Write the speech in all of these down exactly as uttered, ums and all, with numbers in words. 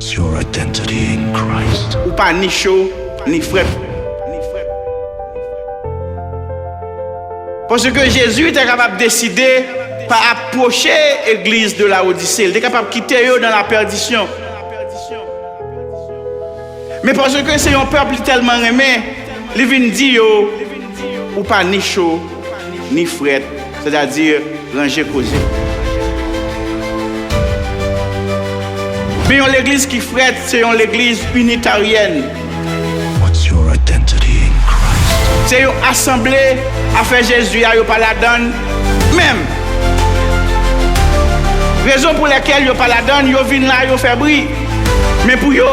What's your identity in Christ? Ou pa ni cho, ni frèt. Paske Jezi te kapab deside pa apwoche egliz de Laodise. Li te kapab kite yo nan lapèdisyon. Men paske se yon pèp li tèlman renmen, li vin di yo, ou pa ni cho, ni frèt, sètadi ranje koze. Men yon legliz ki frèt, se yon legliz initaryèn. What's your identity in Christ? Se yon asanble afè Jezi a yo pa ladann menm. Rezon pou lèkèl yo pa ladann, yo vin la, yo fè bri. Men pou yo,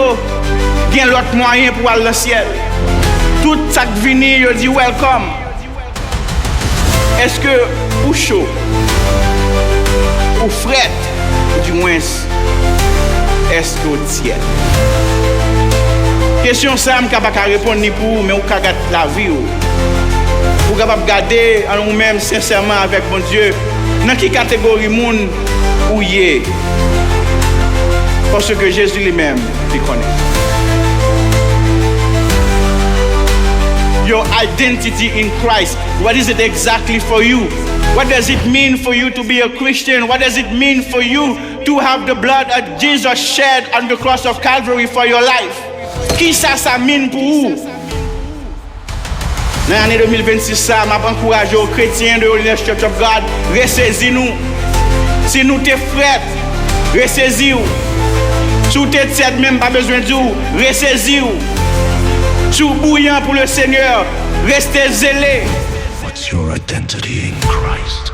gen lòt mwayen pou al nan syèl. Tout sa k vini, yo di welcome. Èske ou cho? Ou frèt? Ou dimwens, èske w tyèt? Kesyon sa a, m ka pa ka reponn li pou ou, men ou ka gad lavi w. Ou kapab gade an ou menm sensèman avèk Bondye, nan ki kategori moun ou ye. Paske Jezi li menm, li konnen. Your identity in Christ. What is it exactly for you? What does it mean for you to be a Christian? What does it mean for you to have the blood of Jesus shed on the cross of Calvary for your life? Kisa sa mean pou ou? Nan ane de mil vennsis sa, m ap ankouraje w, kretyen de Holiness Church of God, resezi nou. Si nou te frèt, resezi w. Si w te tyèt menm, pa bezwen di w, resezi w. Si w bouyan pou le Seigneur, reste zele. What's your identity in Christ?